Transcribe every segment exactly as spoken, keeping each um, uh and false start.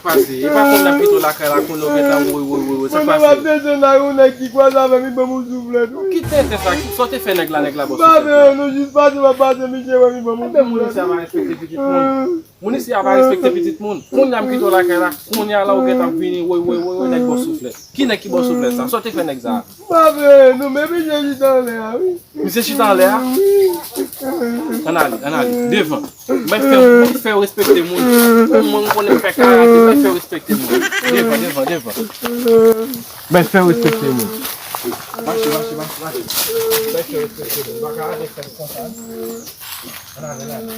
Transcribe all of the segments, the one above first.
Pase, e pa konn n ap kite w lakay la, konnen w gentan woy, woy, woy, woy, sa k pase? Mwen, m ap desann la, yon nèg ki kwaze avè m, li ban m yon souflèt, wi. Ki tenten sa? Ki sa w te fè nèg la, nèg la ba w souflèt la? Mwen, nou jis pase, m ap pase, misye wè m, li ban m yon souflèt. Ebyen, moun isi a pa respekte pitit moun. Moun isi a pa respekte pitit moun. Kounye a m kite w lakay la, kounye a la ou gentan ap vini, woy, woy, woy, woy, nèg ba w souflèt. Ki nèg ki ba w souflèt sa? Sa w te fè nèg sa a? M pa vle, non, men misye chita anlè a, wi. Misye chita anlè a? Wi. Ann ale, ann ale. Devan. Mwen fè, mwen fè w respekte moun. Pou mwen, m konnen m fè karate, mwen fè w respekte moun. Devan, devan, devan. Mwen fè w respekte moun. Mache, mache, mache, mache. Mwen fè w respekte moun. M pa ka ale fè l konsa. Ann ale, ann ale.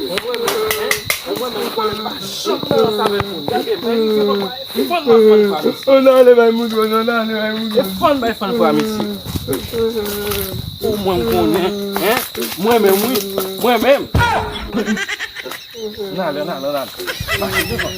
Mwen vrèman, hein? Mwen vrèman, m konnen m pa janm nan ranse avèk moun. Gade, men misye konn mwen. E fann m ap fann pa misye. Ann ale bay moun, ann ale bay moun. E fann bay fann pa misye. Pou mwen, m konnen, hein? Mwen menm, wi. Mwen menm. Ann ale, ann ale, ann ale. Mache devan.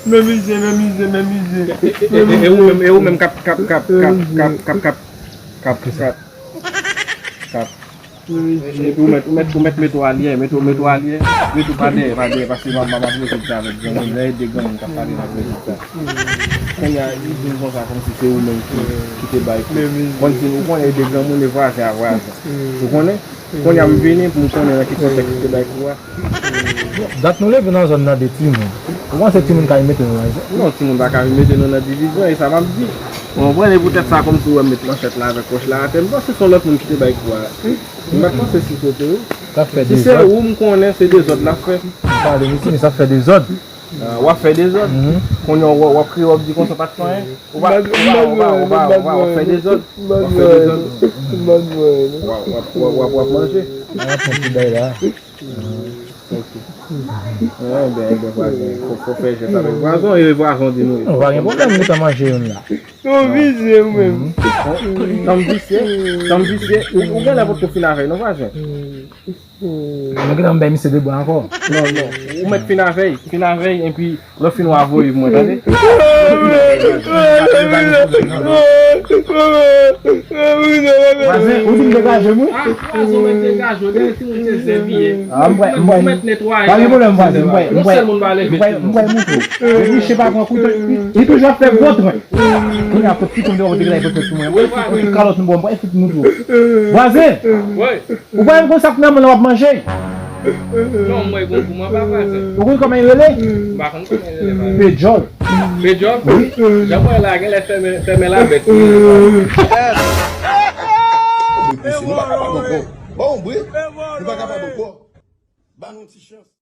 Men mizè, men mizè, men mizè. E, e, e ou menm, e ou menm k ap, k ap, k ap, k ap, k ap, k ap, k ap, k ap, k ap, k ap. Epi ou mèt, ou mèt, ou mèt mete w alyè, mete w, mete w alyè, mete w pa dèyè, pa dèyè, paske m ap, m ap, m ap rezoud sa avèk granmoun, lè e de granmoun k ap pale, m ap rezoud sa. Kounye a, li vin konsa, kòmsi se ou menm ki, ki te bay kou. Bon, di nou konnen e de granmoun, e vwazen a vwazen. Ou konnen? Kounye a m vini pou m konnen nan ki kontèks li te bay kou a. Dat nou leve nan zòn nan de timoun. Ou panse timoun ka vin mete nou nan zòn? Non, timoun pa ka vin mete nou nan divizyon, e sa m ap di. Ou konprann? E poutèt sa, kòmsi ou wè m met manchèt la avèk wòch la atè, m panse se yon lòt moun ki te bay kou a. M pa t panse si se te ou. Si se ou, m konnen se dezòd l ap fè. M pale, mesye, men sa fè dezòd. Ah, w ap fè dezòd. Kounye a w, w ap kriye, w ap di konsa pa t fè anyen. Ou pa, ou pa, ou pa, ou pa, ou pa, w ap fè dezòd. W ap fè dezòd. W ap, w ap, w ap, w ap manje. Ah, pran ti bay la. Ok. Enben, enben, vwazen, fò, fò fè jès avèk vwazen, e vwazen di nou. Non, pa gen pwoblèm, nou ta manje youn la. Ou vizye ou menm. Tanm visye, tanm visye, ou, ou genlè potko fin avè l, non, vwazen? Nou gentan bay misye de bwa ankò. Non, non. Ou mèt fin avè l, fin avè l, epi lè w fin w a voye pou mwen, tande? Vwazen, ou di m degaje m, wi. Ah, vwazen, ou mèt degaje w, dèyè timoun se zèb li ye. Ah, m pral, m pral, pa gen pwoblèm, vwazen, m pral, m pral, m pral, m pral moutre w. Depi chen pa pran kou, li toujou ap fè gwo tren. Kounye a, kot piton deyò, kote gade, kote sou mwen. Mwen fout, kote kalòt nou bò, mwen fout nou tou. Vwazen! Wi. Ou pa menm konn sa k nan men w ap manje? Non, mwen gon gou mwen pa vwazen. Ou konn kòman l rele? M pa konn kòman l rele, vwazen. Pedjòl. Pedjòl? Wi. Jan mwen la, genlè fèmen, fèmen la bèt. Mwen prese, nou pa kapab ankò. Bon, wi. Nou pa kapab ankò. Ba nou ti chans.